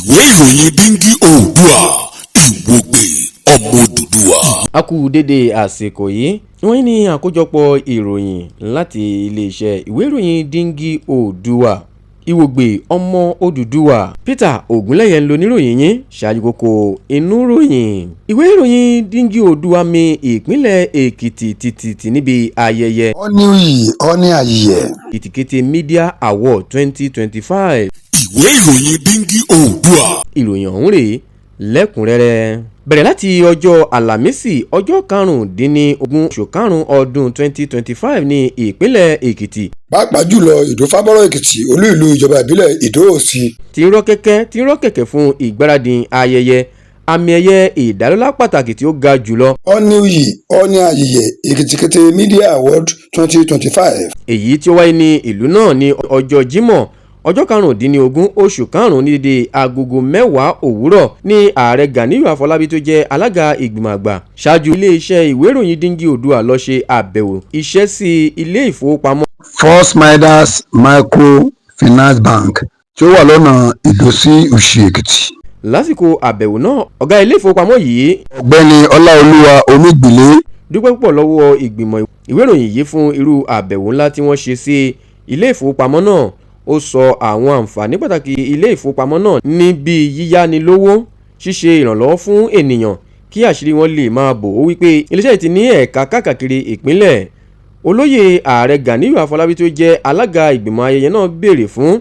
Ìwé ìròyìn Díngí Oòduà, Ìwògbè ọmọ Odùduwà. A kú dédé àsìkò yìí. Wọ́n ní àkójọpọ̀ ìròyìn láti iléeṣẹ́ ìwé ìròyìn Díngí Oòduà, Ìwògbè ọmọ Odùduwà. Peter Ogunlẹ́yẹ ń lo níròyìn yín. Ṣáájú, kókó inú ròyìn. Ìwé ìròyìn Díngí Oòduà mi ìpínlẹ̀ Èkìtì tìtìtì níbi ayẹyẹ Ọ́níyì ọ́ní àyè. Èkìtìkété Media Award 2025. Ìwé ìròyìn Díngí Oòduà. Ìròyìn ọ̀hún rèé lẹ́kùnrẹ́rẹ́. Bẹ̀rẹ̀ láti ọjọ́ Àlàmísì, ọjọ́ 15 oṣù 5 ọdún 2025 ní ìpínlẹ̀ Èkìtì Pàápàá jùlọ Ìdó-Fábọ́rọ̀ Èkìtì, olú ìlú ìjọba ìbílẹ̀ Ìdó-Òsì. Tí ń rọ́ kẹ̀kẹ́ fún ìgbáradì ayẹyẹ àmì ẹ̀yẹ ìdálọ́lá pàtàkì tí ó ga jùlọ. Ọ́níyì ọ́ní àyè Èkìtìkété Media Award 2025. Èyí tí ó wáyé ní ìlú náà ní ọjọ́ Jímọ̀, ọjọ́ 15 oṣù 5 ní dédé agogo 10 òwúrọ̀ ní Ààrẹ Ganiyu Afọlábí, tó jẹ́ alága ìgbìmọ̀ àgbà, ṣáájú iléeṣẹ́ ìwé ìròyìn Díngí Oòduà lọ ṣe àbẹ̀wò iṣẹ́ sí ilé ìfowópamọ́ First Midas Microfinance Bank tí ó wà lọ́nà Ìdó sí Ùsì Èkìtì. Lásìkò àbẹ̀wò náà, ọ̀gá ilé ìfowópamọ́ yìí, Ọ̀gbẹ́ni Ọláolúwa Omígbìlé, dúpẹ́ púpọ̀ lọ́wọ́ ìgbìmọ̀ ìwé ìròyìn yìí fún irú àbẹ̀wò ńlá tí wọ́n ṣe sí ilé ìfowópamọ́ náà. Ó sọ àwọn àǹfààní pàtàkì ilé ìfowópamọ́ náà ní bíi yíyánilówó, ṣíṣe ìrànlọ́wọ́ fún ènìyàn kí àṣírí wọn lè máa bò. Ó wípé iléeṣẹ́ yìí ti ní ẹ̀ka káàkiri ìpínlẹ̀. Olóyè Ààrẹ Ganiyu Afọlábí, tó jẹ́ alága ìgbìmọ̀ ayẹyẹ náà, béèrè fún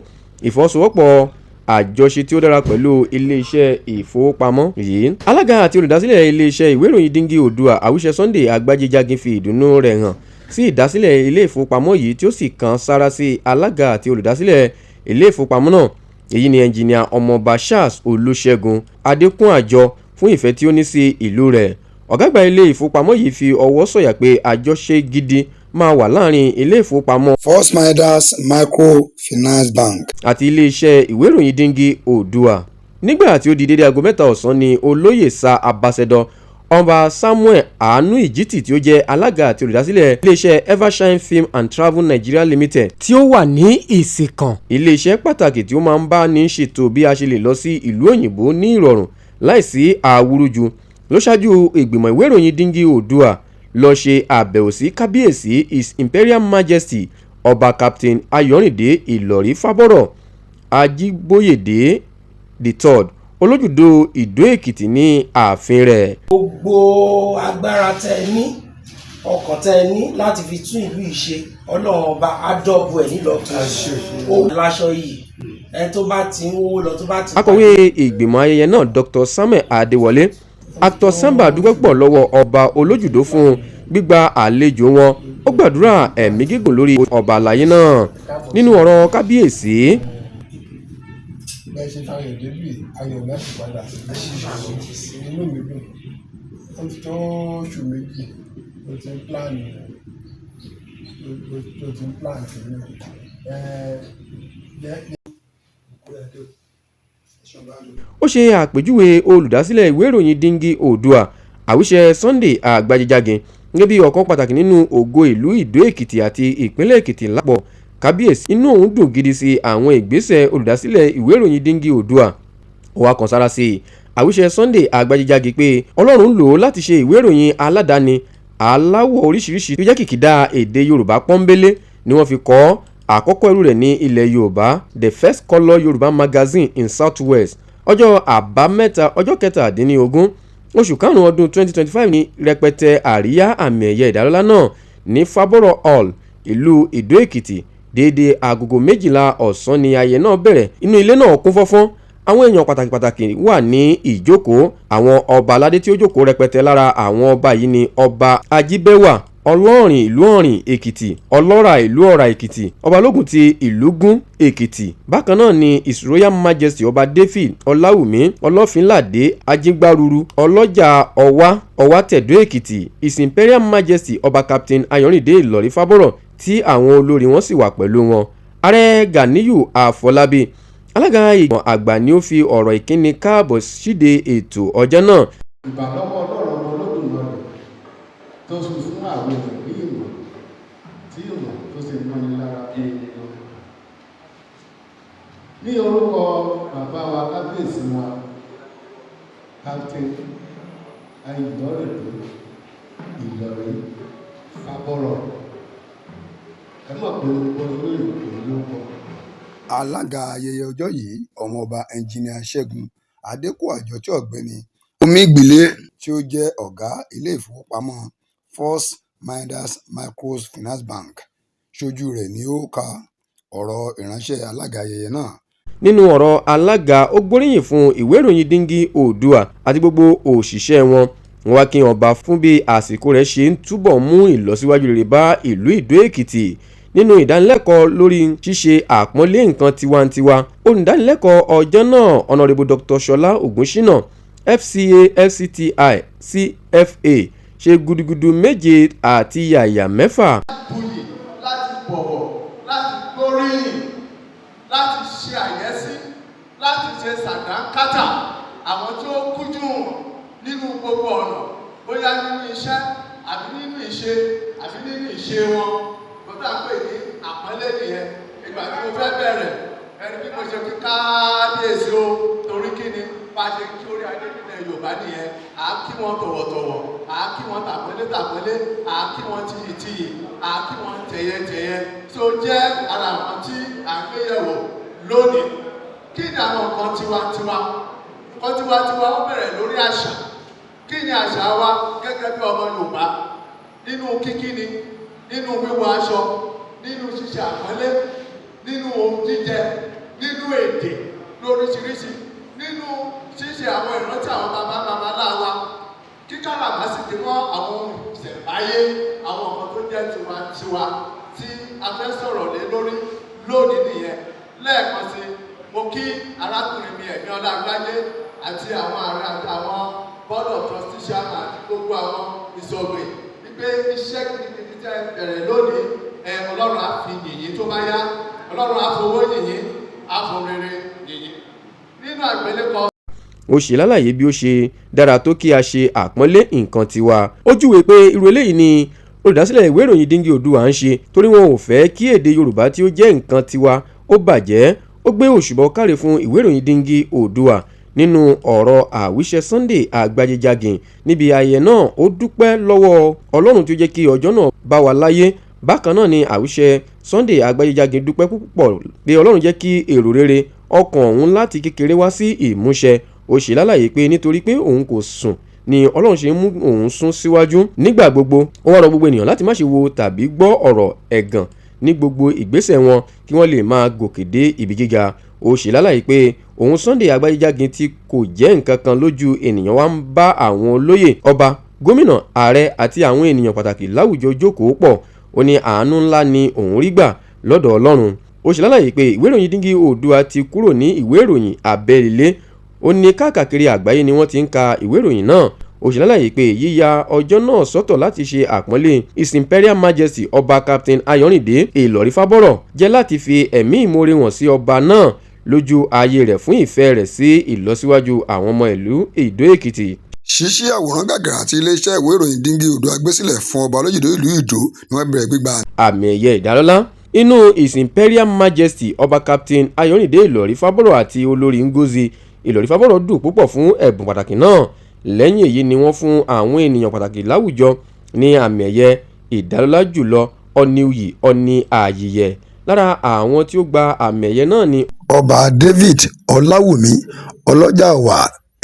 ìfọwọ́sowọ́pọ̀ àjọṣe tí ó dára pẹ̀lú iléeṣẹ́ ìfowópamọ́ yìí. Alága àti olùdásílẹ̀ iléeṣẹ́ ìwé ìròyìn Díngí Oòduà, Àwíṣẹ Sunday Agbájéjágin, fi ìdùnnú rẹ̀ hàn sí ìdásílẹ̀ ilé ìfowópamọ́ yìí, tí ó sì kan sára sí alága àti olùdásílẹ̀ ilé ìfowópamọ́ náà, èyí ni Ẹnjìnìà Ọmọọba Charles Olúṣẹ́gun Adékúnàjọ, fún ìfẹ́ tí ó ní sí ìlú rẹ̀. Ọ̀gá àgbà ilé ìfowópamọ́ yìí fi ọwọ́ sọ̀yà pé àjọṣe gidi máa wà láàrin ilé ìfowópamọ́ First Midas Microfinance Bank àti iléeṣẹ́ ìwé ìròyìn Díngí Oòduà. Nígbà tí ó di dédé aago 3 ọ̀sán ni Olóyè Sir Ambassador Ọba Samuel Àánú Ìjìtì, tí ó jẹ́ alága àti olùdásílẹ̀ iléeṣẹ́ Evershine Film and Travel Nigeria Limited, tí ó wà ní Ìsìnkàn, iléeṣẹ́ pàtàkì tí ó máa ń bá ní ṣètò bí a ṣe lè lọ sí ìlú òyìnbó ní ìrọ̀rùn láìsí àwúrúju, ló ṣáájú ìgbìmọ̀ ìwé ìròyìn Díngí Oòduà lọ ṣe àbẹ̀wò sí Kábíyèsí His Imperial Majesty Ọba Captain Ayọ̀rìndé Ìlọ̀rí Fábọ́rọ̀ Ajíbóyèdé the Third, Olójúdó Ìdó Èkìtì, ní ààfin rẹ̀. Gbogbo agbára tẹ ẹ ní, ọkàn tẹ ẹ ní láti fi tún ìlú yìí ṣe, Ọlọ́run Ọba á dọ́bù ẹ̀ nílọ́po. Ó láṣọ yìí, ẹni tó bá ti ń wówó lọ tó bá ti. Akọ̀wé ìgbìmọ̀ ayẹyẹ náà, Dr Samuel Adéwọlé, Actor Samba, dúpẹ́ pọ̀ lọ́wọ́ Ọba Olójúdó fún gbígba àlejò wọn. Ó gbàdúrà ẹ̀mí gígùn lórí ọba àlàyé náà. Nínú ọ̀rọ̀ kábíyèsí, Bẹ́ẹ̀ ṣe fayọ̀ débì, ayọ̀ láti padà sí. Inú mi dùn. Ó ti tó oṣù 2 ló ti ń plan, ló ti ń plan kìíní ẹ̀. Ó ṣe àpèjúwe olùdásílẹ̀ ìwé ìròyìn Díngí Oòduà, Àwíṣẹ Sunday Àgbàjẹjágin, gẹ́gẹ́ bí ọ̀kan pàtàkì nínú ògo ìlú Ìdó Èkìtì àti ìpínlẹ̀ Èkìtì lápapọ̀. Kábíyèsí inú òun dùn gidi sí àwọn ìgbésẹ̀ olùdásílẹ̀ ìwé ìròyìn Díngí Oòduà. Ó wá kan sára sí Àwíṣẹ Sunday Àgbàjẹjágin pé Ọlọ́run lò ó láti ṣe ìwé ìròyìn aládàáni aláwọ̀ oríṣiríṣi tó jẹ́ kìkìdá èdè Yorùbá pọ́nbélé ni wọ́n fi kọ ọ́, àkọ́kọ́ irú rẹ̀ ní ilẹ̀ Yorùbá, the first colour Yorùbá magazine in South West. Ọjọ́ Àbámẹ́ta, ọjọ́ 17 oṣù 5 ọdún 2025 ní rẹpẹtẹ àríyá àmì ẹ̀yẹ ìdálọ́lá náà ní Fábọ́rọ̀ Hall, ìlú Ìdó Èkìtì. Déédéé agogo 12 ọ̀sán ni ayẹyẹ náà bẹ̀rẹ̀. Inú ilé náà kún fọ́fọ́n, àwọn èèyàn pàtàkì pàtàkì wà ní ìjókòó. Àwọn ọba aládé tí ó jókòó rẹpẹtẹ. Lára àwọn ọba yìí ni Ọba Ajíbẹ́wà, Ọlọ́rìn ìlú Ọ̀rìn Èkìtì, Ọlọ́ra ìlú Ọ̀rà Èkìtì, Ọbalógun ti Ìlúgún Èkìtì. Bákan náà ni His Royal Majesty Ọba David Ọláwùmí Ọlọ́fínládé Ajígbáruru, Ọlọ́jà Ọwá, Ọwátẹ̀dó Èkìtì, His Imperial Majesty Ọba Captain Ayọ̀rìndé Ìlọ̀rí Fábọ́rọ̀, tí àwọn olórí wọn sì wà pẹ̀lú wọn. Ààrẹ Ganiyu Àfọlábí, alága ìgbìmọ̀ àgbà, ni ó fi ọ̀rọ̀ ìkíni káàbọ̀ síde ètò ọjọ́ náà. Ìbà lọ́wọ́ Ọlọ́run Ọmọ Olódùmarè tó fi fún àwọn èèyàn ní ìmọ̀, tí ìmọ̀ tó sì mọ́ni lára bí ẹni lọ. Ní orúkọ bàbá Bàbá wa, kábíyèsí wa, Captain Ayọ̀rẹ̀dẹ̀ Ìlọrin Fábọ́rọ̀, ẹ mọ̀ pé gbogbo olóyè òun ló kọ. Alága ayẹyẹ ọjọ́ yìí, Ọmọọba Enjinnnia Ṣẹ́gun Adékúnàjọ, tí Ọ̀gbẹ́ni Omígbilé tí ó jẹ́ ọ̀gá ilé-ìfowópamọ́ First Midas Microfinance Bank ṣojú rẹ̀ ni ó ka ọ̀rọ̀ ìránṣẹ́ alága ayẹyẹ náà. Nínú ọ̀rọ̀ alága, ó gbóríyìn fún ìwé ìròyìn Díngí Oòduà àti gbogbo òṣìṣẹ́ wọn. Wọ́n wá kí ọba fún bí àsìkò rẹ̀ ṣe ń túbọ̀ mú ìlọsíwájú rere bá ìlú Ìdó Èkìtì. Nínú ìdánilẹ́kọ̀ọ́ lórí ṣíṣe àpọ́nlé nǹkan tiwantiwa, olùdánilẹ́kọ̀ọ́ ọjọ́ náà, Honourable Dr. Ṣọlá Ògúnṣínà, FCA FCTI CFA, ṣe gudugudu méje àti yàyà mẹ́fà. Buyì, láti bọ̀wọ̀, láti gbóríyìn, láti ṣe àyẹ́sí, láti ṣe sàdánkátà àwọn tí ó kújú wọn nínú gbogbo ọ̀nà, bóyá nínú iṣẹ́ àbí nínú ìṣe àbí nínú ìṣe wọn. Kó tá à ń pè ní àpọ́nlé nìyẹn. Ìgbà tí mo fẹ́ bẹ̀rẹ̀ ẹni bí mo ṣe kí káábíyèsí o, torí kí ni bá a ṣe kí orí adé nílẹ̀ Yorùbá nìyẹn. À á kí wọn tọ̀wọ̀tọ̀wọ̀, à á kí wọn tàpọ́nlé tàpọ́nlé, à á kí wọn tiyìtiyì, à á kí wọn tẹ̀yẹtẹ̀yẹ. Tó jẹ́ ara àwọn tí à ń gbéyẹ̀wò lónìí, kí ni àwọn nǹkan tiwantiwa? Nǹkan tiwantiwa, ó bẹ̀rẹ̀ lórí àṣà. Kí ni àṣà wa gẹ́gẹ́ bí ọmọ Yorùbá? Nínú kíkíni, nínú wíwọ aṣọ, nínú ṣíṣe àpọ́nlé, nínú ohun jíjẹ, nínú èdè lóríṣiríṣi, nínú ṣíṣe àwọn ìrántí àwọn bàbá bàbá láwa, kíkàràmásìkí mọ́ àwọn ohun ìṣẹ̀mbáyé, àwọn nǹkan tó jẹ́ tiwantiwa tí a fẹ́ sọ̀rọ̀ lé lórí lónìí nìyẹn. Lẹ́ẹ̀kan sí, mo kí arákùnrin mi Ẹ̀mí Ọlágbájé àti àwọn ààrẹ àti àwọn board of trustees chairman àti gbogbo àwọn ìsọ̀gbìn wípé iṣẹ́ gidigidi tẹ́ ẹ bẹ̀rẹ̀ lónìí ẹ, Ọlọ́run á fi yìnyín tó bá yá, Ọlọ́run á fowó yìnyín, á fún rere yìnyín nínú àgbélékọ. Ó ṣe lálàyé bí ó ṣe dára tó kí a ṣe àpọ́nlé nǹkan tiwa. Ó júwe pé irú eléyìí ni olùdásílẹ̀ ìwé ìròyìn Díngí Oòduà ń ṣe, torí wọn ò fẹ́ kí èdè Yorùbá tí ó jẹ́ nǹkan tiwa ó bàjẹ́. Ó gbé òṣùbà káre fún ìwé ìròyìn Díngí Oòduà. Nínú ọ̀rọ̀ àwíṣẹ Sunday Àgbàjẹjàgìn níbi ayẹyẹ náà, ó dúpẹ́ lọ́wọ́ Ọlọ́run tí ó jẹ́ kí ọjọ́ náà bá wa láyé. Bákan náà ni àwíṣẹ Sunday Àgbàjẹjàgìn dúpẹ́ púpọ̀ pé Ọlọ́run jẹ́ kí èrò rere ọkàn òun láti kékeré wá sí ìmúṣẹ. Ó ṣe lálàyé pé nítorí pé òun kò sùn ni Ọlọ́run ṣe ń mú òun sún síwájú nígbà gbogbo. Ó wá rọ gbogbo ènìyàn láti má ṣe wo tàbí gbọ́ ọ̀rọ̀ ẹ̀gàn ní gbogbo ìgbésẹ̀ wọn, kí wọ́n lè máa gòkè dé ibi gíga. Ó ṣe lálàyé pé òun Sunday Àgbàjẹjàgìn tí kò jẹ́ nǹkan kan lójú ènìyàn wá ń bá àwọn olóyè, ọba, gómìnà, ààrẹ àti àwọn ènìyàn pàtàkì láwùjọ jókòó pọ̀. Ó ní àánú ńlá ni òun rí gbà lọ́dọ̀ Ọlọ́run. Ó ṣe lálàyé pé ìwé ìròyìn Díngí Oòduà ti kúrò ní ìwé ìròyìn abẹ́lé. Ó ní káàkiri àgbáyé ni wọ́n ti ń ka ìwé ìròyìn náà. Ó ṣe lálàyé pé yíya ọjọ́ náà sọ́tọ̀ láti ṣe àpọ́nlé His Imperial Majesty Ọba Captain Ayọ̀rìndé Ìlọ̀rí Fábọ́rọ̀ jẹ́ láti fi ẹ̀mí ìmoore hàn sí ọba náà lójú ayé rẹ̀ fún ìfẹ́ rẹ̀ sí ìlọsíwájú àwọn ọmọ ìlú Ìdó Èkìtì. Ṣíṣí àwòrán gàgàrà tí iléeṣẹ́ ìwé ìròyìn Díngí Oòduà gbé sílẹ̀ fún ọba Olójòdó ìlú Ìdó ni wọ́n bẹ̀rẹ̀ gbígba àmì ẹ̀yẹ ìdálọ́lá. Inú His Imperial Majesty Ọba Captain Ayọ̀rìndé Ìlọ̀rí Fábọ́rọ̀ àti Olórí Ngozi Ìlọ̀rí Fábọ́rọ̀ dùn púpọ̀ fún ẹ̀bùn pàtàkì náà. Lẹ́yìn èyí ni wọ́n fún àwọn ènìyàn pàtàkì láwùjọ ní àmì ẹ̀yẹ ìdálọ́lá jùlọ, ọ̀nì uyì, ọ̀nì àyìyẹ. Lára àwọn tí ó gba àmì ẹ̀yẹ náà ni Ọba David Ọláwùmí, Ọlọ́jàwà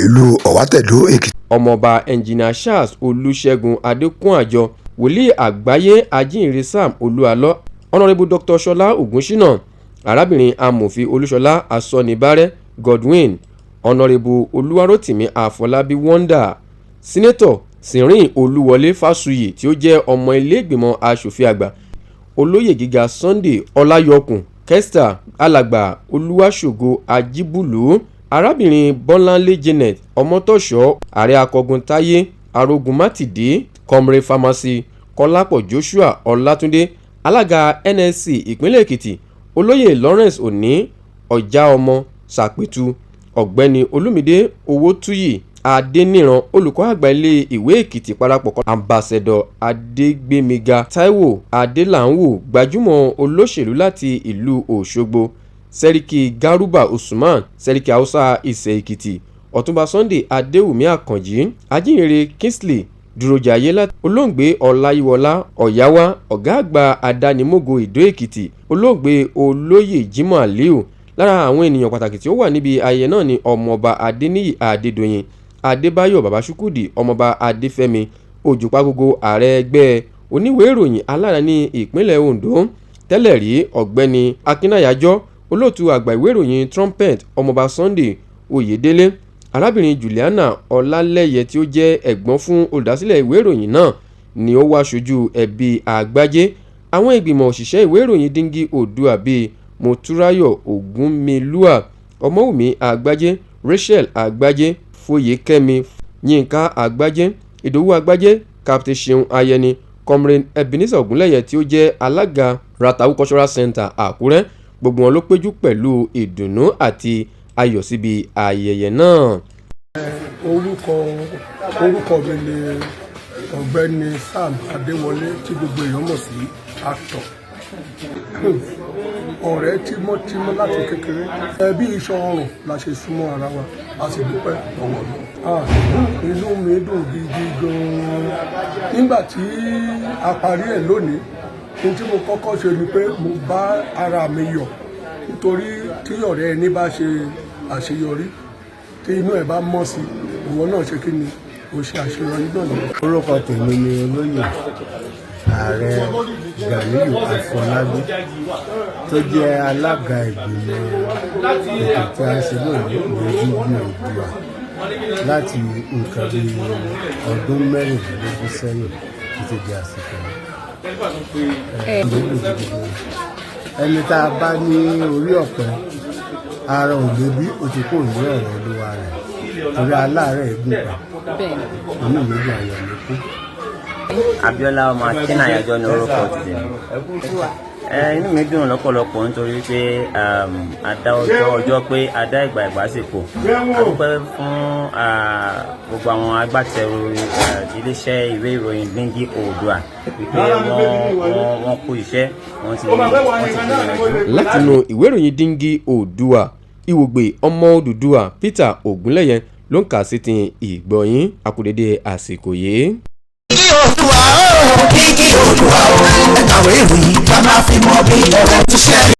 ìlú Ọ̀wátẹ̀dó Èkìtì, Ọmọọba Engineer Charles Olùṣègùn Adékúnàjọ, wòlíì àgbáyé ajínrere Sam Olúalọ́, Honourable Dr. Ṣọlá Ògúnṣínà, arábìnrin amòfin Olúṣọlá Asọnibárẹ́ Godwin, Honourable Olúwarótìmí Àfọlábí Wonder, Senator Sìnrìn Olúwọlé Fásuyì tí ó jẹ́ ọmọ ilé-ìgbìmọ̀ asòfin àgbà, olóyè gíga Sunday Ọláyọkùn Kester, Alàgbà Olúwaṣògo Ajíbùlù, arábìnrin Bọ́láńlé Janet Ọmọtọ́ṣọ́, ààrẹ akọgun Táyé Arógunmátìdí, Comrade Pharmacy Kọ́lápọ̀ Joshua Ọlátúndé, alága NSC ìpínlẹ̀ Èkìtì, olóyè Lawrence Òní Ọ̀jáọmọ Sàpètù, Ọ̀gbẹ́ni Olúmídé Owótúyì Adẹniran, olùkọ́ àgbà ilé ìwé Èkìtì parapọ̀, Ambassador Adégbèmíga Táíwò Adélàńwò, gbajúmọ̀ olóṣèlú láti ìlú Òṣogbo, Sẹ́ríkì Garuba Usman, Sẹ́ríkì Haúsá Ìsẹ̀ Èkìtì, Ọ̀túnba Sunday Adéwùmí Àkànjí, Ajínrere Kingsley Dúrójayé, Olóògbé Ọláyíwọlá Ọ̀yáwá, ọ̀gá àgbà Àdánimógo Ìdó Èkìtì, Olóògbé Olóyè Jimoh Aliu. Lára àwọn ènìyàn pàtàkì tí ó wà níbi ayẹyẹ náà ni Ọmọọba Adéníyì Adédọ̀yìn Adébáyọ̀ Babasúkúdì, Ọmọọba Adéfẹ́mi Òjòpágógó, ààrẹ ẹgbẹ́ oníwèé ìròyìn aládàáni ìpínlẹ̀ Ondo tẹ́lẹ̀ rí, Ọ̀gbẹ́ni Akínáyàjọ, olóòtú àgbà ìwé ìròyìn Trumpet, Ọmọọba Sunday Oyèdélé. Arábìnrin Juliana Ọlálẹ́yẹ, tí ó jẹ́ ẹ̀gbọ́n fún olùdásílẹ̀ ìwé ìròyìn náà, ni ó wá ṣojú ẹbí Àgbájé. Àwọn ìgbìmọ̀ òṣìṣẹ́ ìwé ìròyìn Díngí Oòduà bíi Motúnráyọ̀ Ògúnmilúà, Ọmọwùmí Àgbájé, Rachael Àgbájé, Fóyèkẹ́mi Yínká Àgbájé, Ìdòwú Àgbájé, Captain Ṣeun Ayẹni, Comrade Ebenezer Ògúnlẹ̀yẹ tí ó jẹ́ alága Ratau Cultural Center Àkúrẹ́, gbogbo wọn ló péjú pẹ̀lú ìdùnnú àti ayọ̀ síbi ayẹyẹ náà. Orúkọ mi ni Ọ̀gbẹ́ni Sam Adéwọlé, tí gbogbo èèyàn mọ̀ sí actor. Ọ̀rẹ́ tímọ́tímọ́ láti kékeré, ẹbí iṣan ọrùn la ṣe súnmọ́ ara wa, a sì dúpẹ́ lọ́wọ́ lọ. Inú mi dùn gidi gan-an nígbà tí a parí ẹ̀ lónìí. Ohun tí mo kọ́kọ́ ṣe ni pé mo bá ara mi yọ̀, nítorí tí ọ̀rẹ́ ẹni bá ṣe àṣeyọrí, tí inú ẹ̀ bá mọ́ sí, ìwọ náà ṣe kí ni o ṣe àṣeyọrí náà nìyẹn. Orúkọ tèmi ni Olóyè Ààrẹ Ganiyu Afọlábí, tó jẹ́ alága ìgbìmọ̀ ètò tí a ń ṣe lónìí ní Dígí Oòduà láti nǹkan bí ọdún 16 sẹ́yìn títí di àsìkò yìí. Ẹni tá a bá ní orí ọ̀pẹ ara ò lè bí o ti kò ní ọ̀rọ̀ olúwa rẹ̀, torí aláàárẹ̀ gùn pa. Inú mi dùn, ayọ̀ mi kú. Abíọ́lá ọmọ Akínàyájọ́ ní orúkọ ti tèmi. Ẹ inú mi dùn lọ́pọ̀lọpọ̀ nítorí pé a dá ọjọ́ ọjọ́ pé a dá ìgbà ìgbà sì kò. A dúpẹ́ fún gbogbo àwọn agbátẹrù iléeṣẹ́ ìwé ìròyìn Díngí Oòduà wípé wọ́n kú iṣẹ́, wọ́n ti gbìyànjú. Látinú ìwé ìròyìn Díngí Oòduà, Ìwògbè ọmọ Odùduwà Peter Ògúnlẹ̀yẹ ló ń kà sí ti ìgbọ̀nyín. Àkùdédé àsìkò yìí. Díngí Oòduà o, Díngí Oòduà o, ẹ kàwé ìròyìn ká máa fi mọ bí ọ̀rọ̀ ti ṣe.